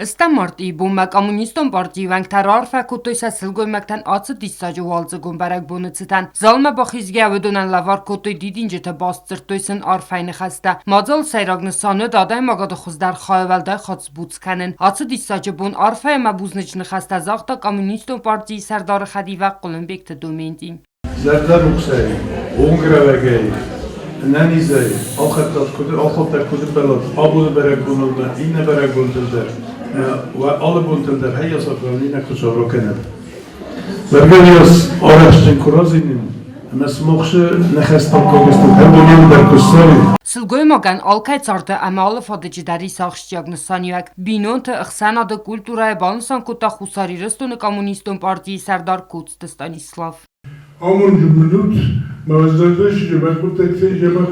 Стӕм мартъийы бонмӕ Коммунистон партийы уӕнгтӕ раарфӕ кодтой сӕ сылгоймӕгтӕн ацы диссаджы уалдзыгон бӕрӕгбоны цытӕн. Залмӕ бахизгӕ уыдонӕн лӕвар кодтой дидинджытӕ, басдзырдтой сын арфӕйы ныхӕстӕ. Мадзалы сӕйраг нысан уыд адӕймагады хуыздӕр хайы уӕлдай хатт сбуц кӕнын. Ацы диссаджы бон арфӕ ӕмӕ бузныджы ныхӕстӕ загъта Коммунистон партийы сӕрдары хӕдивӕг Хъуылымбегты Доменти. Зӕрдӕрухсӕй, онгрӕвӕгӕй, ӕнӕнизӕй алхӕдта куыд ӕмбӕлат абоны бӕрӕгбоныл ӕмӕ иннӕ бӕрӕгбонтыл дӕр, уӕ алы бонтыл дӕр хӕййасӕфӕн иннӕ Хуыцау ракӕнӕд. Бӕргӕ уыйас арӕхстджын куы разынин, ӕмӕ сымахсы ныхӕстӕм кагӕстыл ӕрбонӕн дӕр куы ссарин. Сылгоймагӕн алкӕй царды ӕмӕ алы фадыджы дӕр ис ахсджиаг нысаниуӕг. Бинонты, ӕхсӕнады, культурӕйы банысан кодта Хуссар Ирыстоны Коммунистон партийы сӕрдар Коцты Станислав. Амонды минут мӕ зӕрдӕ сдзӕбӕх дзӕбӕх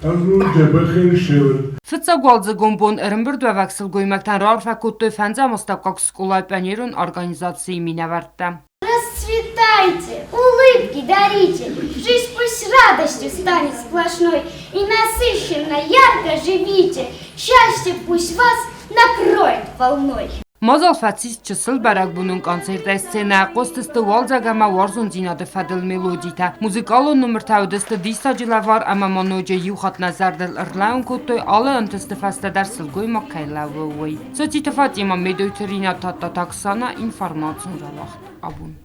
ӕрвыл дзӕбӕхӕй ссӕуӕд. Фыццаг уалдзыгон бон ӕрӕмбырдуӕвӕг сылгоймӕгтӕн раарфӕ кодтой фӕндзӕм астӕуккаг скъолайы пионерон организацийы минӕвӕрттӕ. Расцветайте, улыбки дарите, жизнь пусть радостью станет сплошной и насыщенно, ярко живите, счастье пусть вас накроет волной. Мадзал фӕцис чысыл бӕрӕгбонон концертӕй сценӕ, хъуыстысты уалдзӕг ӕмӕ уарзондзинады фӕдыл мелодитӕ. Музыкалон номыртӕ уыдысты диссаджы лӕвар ӕмӕ ма ноджы иу хатт нӕ зӕрдыл ӕрлӕууын кодтой, алы ӕнтысты фӕстӕ дӕр сылгоймаг кӕй лӕууы, уый. Социты Фатимӕ, Медойты Ринат, Тадтаты Оксана, информацион рауагъд абон.